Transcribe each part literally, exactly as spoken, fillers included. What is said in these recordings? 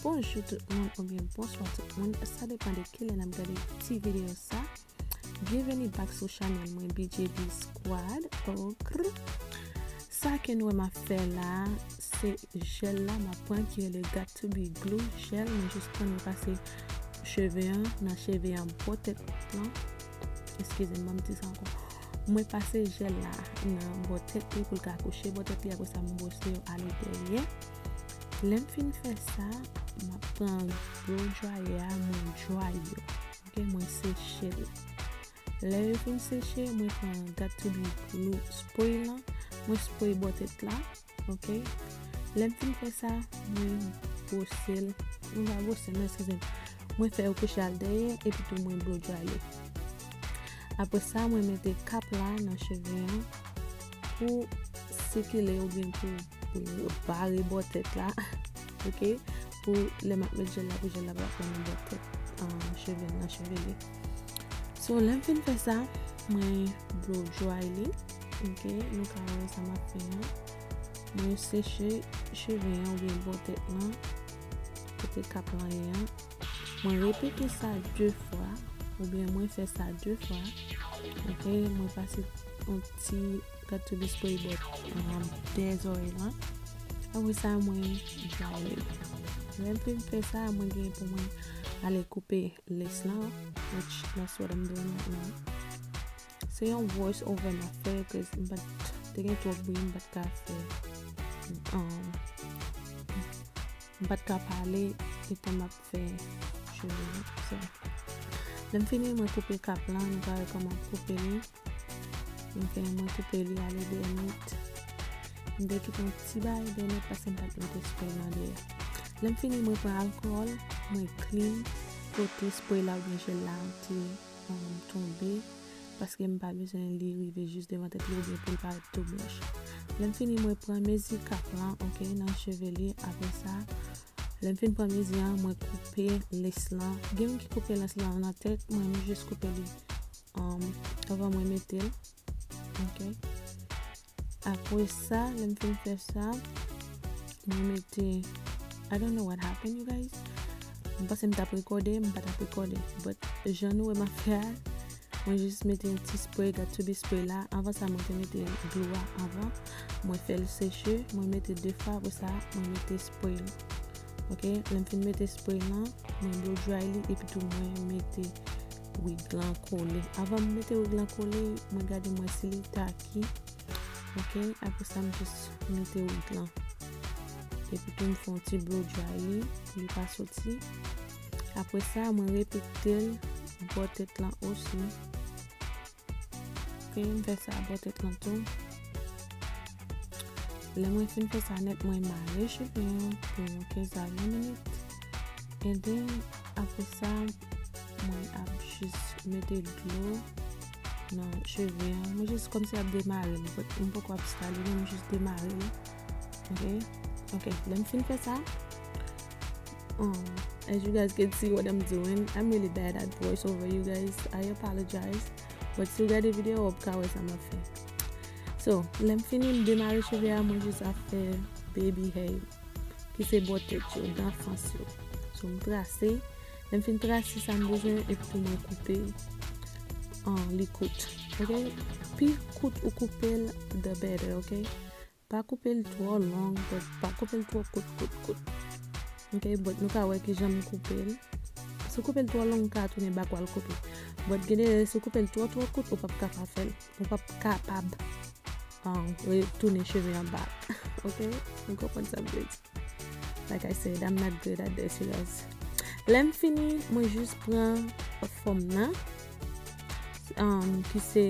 Bonjou tout moun oubyen bonswa tout moun. Sa depann de kilè n ap gade ti videyo sa. Byenveni back sou chanèl mwen, B J D Squad. Okr. Sa ke nou wè m ap fè la, se jèl la m ap pran ki rele Got to Be Glue jèl. Mwen jis pran, mwen pase cheve an, nan cheve an, bò tèt lan. Eskize m, ban m di sa ankò. Mwen pase jèl la nan bò tèt li pou l ka kouche bò tèt li, apre sa m bwose yo ale dèyè. Lè m fin fè sa, m ap pran blow dryer a, mwen dry yo. Ok, mwen seche l. Lè yo fin seche, mwen pran Got to Be Glue spray lan, mwen spray bò tèt la. Ok. Lè m fin fè sa, mwen bwose l. Mwen pa bwose l, non, eskize m. Mwen fè yo kouche al dèyè, epi tou mwen blow dry yo. Apre sa, mwen mete kap la nan cheve an pou sikile oubyen pou, pou bare bò tèt la. Ok. Pou lè m ap met jèl la, pou jèl la pa pran nan bò tèt, um, cheve, nan cheve li. So, lè m fin fè sa, mwen blow dry li. Ok, nou ka wè sa m ap fè an. Mwen seche cheve an oubyen bò tèt lan, kote kap lan ye an. Mwen repete sa de fwa, oubyen mwen fè sa de fwa. Ok, mwen pase yon ti Got to Be spray bò, um, dèyè zòrèy lan. Apre sa, mwen dry li. Lè m fin fè sa, mwen gen pou mwen ale koupe lace lan, which that's what I'm doing right now. Se yon voice over m ap fè, 'cause m pa t, te gen twòp bri, m pa t ka fè, um, m pa t ka pale etan m ap fè cheve m. So, lè m fini, mwen koupe kap lan, nou ka wè kòman m koupe li. Ok, mwen koupe li ale dèyè nèt. M te kite yon ti bagay dèyè nèt paske m pa t mete spray lan dèyè. Lè m fini, mwen pran alkòl, mwen clean kote spray la oubyen jèl la te, um, tonbe, paske m pa bezwen li rive jis devan tèt li oubyen pou l parèt tou blanch. Lè m fini, mwen pran mezi kap lan, ok, nan cheve li. Apre sa, lè m fin pran mezi an, mwen koupe lace lan. Gen moun ki koupe lace lan nan tèt, mwen, mwen jis koupe li, um, anvan mwen mete l. Ok. Apre sa, lè m fin fè sa, mwen mete, I don't know what happened, you guys. M panse m t ap rekòde, m pa t ap rekòde. But jan nou wè m ap fè a, mwen jis mete yon ti spray, Got to Be spray la. Anvan sa, mwen te mete glou a anvan. Mwen fè l seche, mwen mete de fwa, apre sa, mwen mete spray l. Ok, lè m fin mete spray lan, mwen blow dry li, epi tou mwen mete wig lan kole. Anvan m mete wig lan kole, mwen gade mwen si li taki. Ok, apre sa, m jis mete wig lan. Epi tou, m fè yon ti blow dry li, pou li pa soti. Apre sa, mwen repete l bò tèt lan osi. Ok, m fè sa bò tèt lan tou. Lè mwen fin fè sa nèt, mwen mare cheve an pou yon kenz a ven minit. And then, apre sa, mwen ap jis mete dlo nan cheve an. Mwen jis kòmsi ap demare l. Mwen poko ap style li, mwen jis demare l. Ok? Ok, lè m fin fè sa, um, as you guys can see what I'm doing, I'm really bad at voiceover, you guys. I apologize. But si w gade videyo, w ap ka wè sa m ap fè. So, lè m fini, m demare cheve a, mwen jis ap fè baby hair, ki se bò tèt yo, danfans yo. So, m trase. Lè m fin trase sa m bezwen, epi tou mwen koupe, um, li kout. Ok? Pi kout ou koupe l, the better, ok? Pa koupe l twò long, but pa koupe l twò kout, kout, kout. Ok, but nou ka wè kijan m koupe l. Si w koupe l twò long, ou ka tounen bak w al koupe. But gen de lè, si w koupe l twò, twò kout, ou p ap kapab fè l. Ou p ap kapab, um, retounen cheve an bak. Ok? Nou konprann sa m vle di. Like I said, I'm not good at this, you guys. Lè m fini, mwen jis pran fòm nan, um, ki se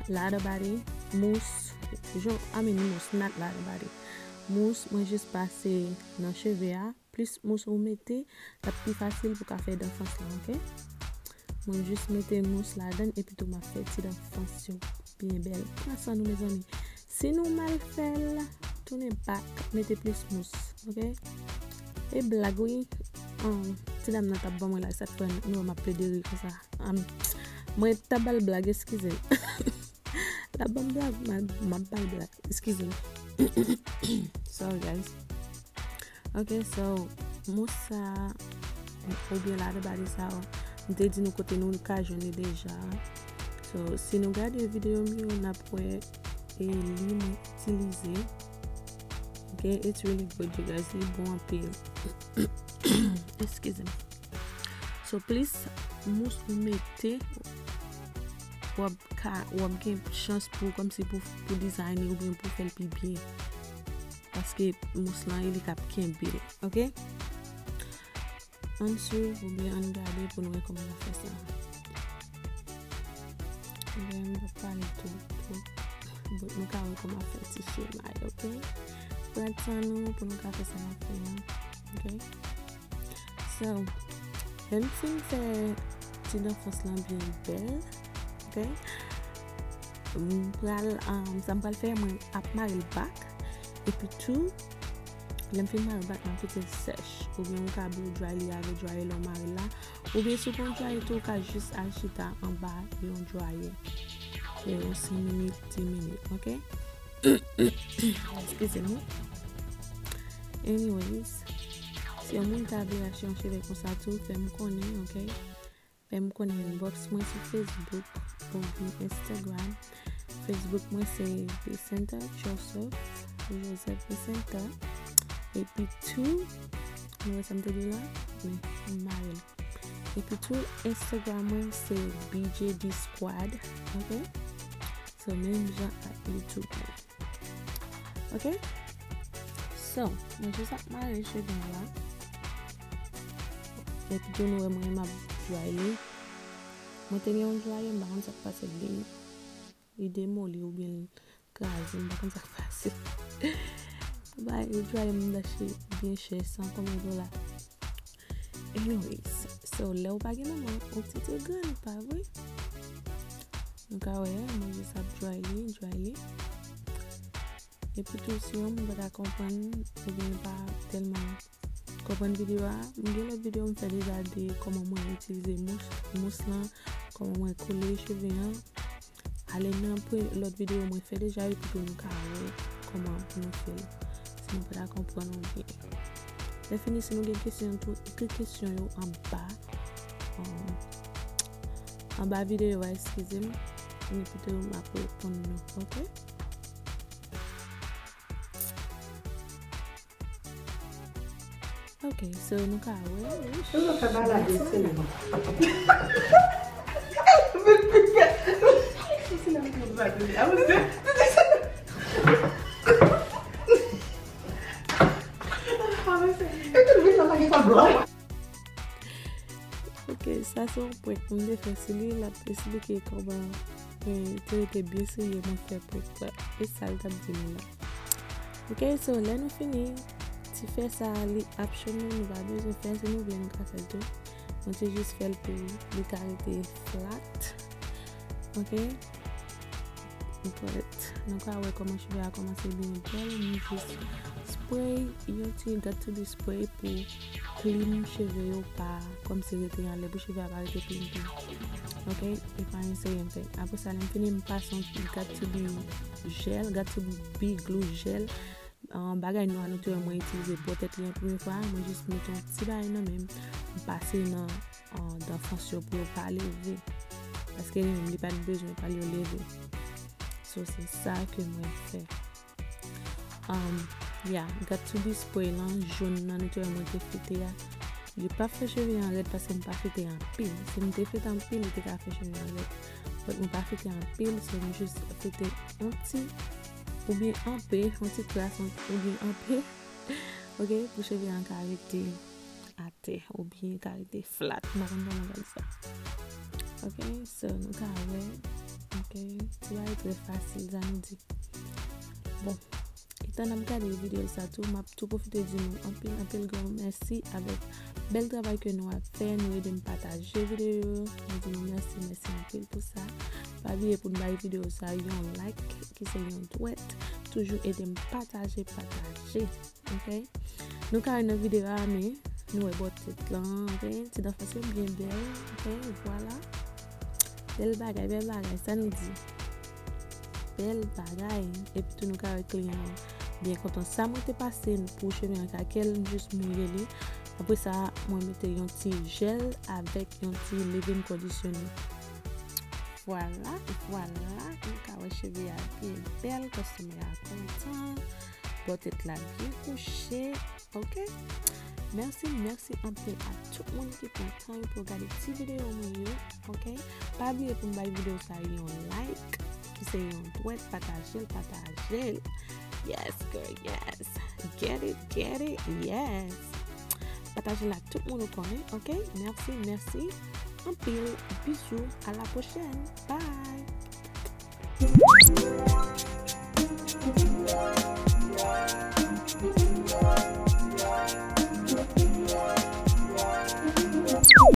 Ladder Body, mousse, jo-, I mean mousse, not Ladder Body. Mousse, mwen jis pase nan cheve a. Plis mousse ou mete, l ap pi fasil pou ka fè danfans lan, ok? Mwen jis mete mousse ladan, epi tou m ap fè ti danfans yo byen bèl. Pran san nou, mezanmi. Si nou mal fè l, tounen bak, mete plis mous, ok? E blag, wi. Um, ti dam nan t ap ban mwen la, sa k fè nou wè m ap plede ri konsa. Um, mwen t ap ba l blag, eskize m. L ap ban m blag, m ap, m ap ba l blag, eskize m. Sorry, guys. Ok, so, Moussa, oubyen la de bade sa, m te di nou kote nou ka jwenn li deja. So, si nou gade videyo m yo, n ap wè e li mwen itilize. Ok, it's really good, you guys. Li bon anpil. Excuse me. So, plis mous ou mete, w ap ka, w ap gen chans pou, kòmsi pou, pou design li oubyen pou fè l pi byen. Paske mous lan, li k ap kenbe l. Ok? Ann swiv oubyen ann gade pou nou wè kòman n ap fè sa. Oubyen m p ap pale tou, tou. But nou ka wè kòman ap fè ti chema yo, ok? Pran tan nou pou nou ka fè sa n ap fè an, ok? So, lè m fin fè ti danfans lan byen bèl, ok? M pral, um, sa m pral fè, mwen ap mare l back. Epi tou, lè m fin mare l back, m ap kite l sèch. Oubyen ou ka blow dry li avèk dryer lè w mare l la. Oubyen si w gon dryer tou, ou ka jis al chita anba yon dryer pou yon senk minit, dis minit, ok? Excusez-moi. Anyways, si yon moun ta vle achte yon cheve konsa tou, fè m konnen, ok? Fè m konnen, inbox mwen sou Facebook oubyen Instagram. Facebook mwen se Vicenta Joseph, Joseph Vicenta. Epi tou, nou wè sa m te di la? Men, m mare l. Epi tou, Instagram mwen se B J D Squad, ok? So, menm jan ak YouTube mwen. Ok? So, mwen jis ap mare cheve la. Epi tou nou wè mwen m ap dry li. Mwen te gen yon dryer, m pa konn sa k pase, li, li demoli oubyen l kraze, m pa konn sa k pase. Bay, dryer m t achte byen chè, san konbyen dola. Anyways, so lè w pa gen manman, ou ti te grann, pa vre? Nou ka wè, mwen jis ap dry li, dry li. Epi tou, si yon moun pa ta konprann, oubyen pa tèlman konprann videyo a, m gen lòt videyo m fè deja de kòman mwen itilize mous, mous lan, kòman mwen kole cheve an. Ale nan pre-, lòt videyo mwen fè deja, epi tou nou ka wè kòman pou nou fè l, si nou pa ta konprann oubyen. Lè fini, si nou gen kesyon tou, ekri kesyon yo anba, um, anba videyo a, eskize m, epi tou m ap reponn nou, ok? Ok, so nou ka wè, wi. Yo fè balade sèlman. Ok, sa se yon prank mwen te fè sou li, l ap esplike kòman, eh, te rete byen serye mwen fè prank la. E sa l t ap di nou la. Ok, so lè nou fini, ti fè sa li optional, nou pa bezwen fè, si nou vle nou ka fè l tou. Mwen te jis fè l pou li ka rete flat. Ok? But nou ka wè kòman cheve a kòmanse vin bèl, nou jis spray yon ti Got to Be spray pou clean cheve yo pa kòmsi rete anlè, pou cheve a pa rete clean clean. Ok? E pa yon serye m fè. Apre sa, lè m fini, m pase yon ti Got to Be jèl, Got to Be glue jèl. An, bagay nwa nou te wè mwen itilize bò tèt li an premye fwa, mwen jis mete yon ti bagay nan men m, m pase nan, an, danfans yo pou yo pa leve. Paske li menm, li pa t bezwen pa l yo leve. So, se sa ke mwen fè. Um, yeah, Got to Be spray lan, jòn nan, nou te wè mwen te fete a. Li pa fè cheve an rèd paske m pa fete anpil. Si m te fete anpil, li te ka fè cheve an rèd. But m pa fete anpil, so m jis fete yon ti, oubyen anpe, yon ti kras, oubyen anpe. Ok, pou cheve an ka rete atè, oubyen ka rete flat. M pa konn kòman m ka di sa. Ok, so nou ka wè. Ok, ti bagay trè fasil, sa nou di. Bon, etan n ap gade videyo sa tou, m ap tou pwofite di nou anpil, anpil gran mèsi avèk bèl travay ke nou ap fè. Nou ede m pataje videyo yo. Mwen di nou mèsi, mèsi anpil pou sa. Pa bliye pou n bay videyo sa yon like, ki se yon dwèt. Toujou ede m pataje, pataje. Ok? Nou ka wè nan videyo a, men nou wè bò tèt lan, ok? Ti danfans yo byen bèl, ok? Vwala. Bèl bagay, bèl bagay, sa nou di? Bèl bagay. Epi tou nou ka wè kliyan an byen kontan. Sa mwen te pase pou cheve an ka kè l, m jis mouye li. Apre sa, mwen mete yon ti jèl avèk yon ti leave-in conditioner. Vwala, vwala, nou ka wè cheve a byen bèl, kòstime a kontan, bò tèt la byen kouche, ok? Mèsi, mèsi anpil a tout moun ki pran tan yo pou yo gade ti videyo mwen yo, ok? Pa bliye pou n bay videyo sa yon like, ki se yon dwèt, pataje l, pataje l. Yes, girl, yes. Get it, get it, yes. Pataje l ak tout moun ou konnen, ok? Mèsi, mèsi anpil. Bizou, à la prochaine. Bye.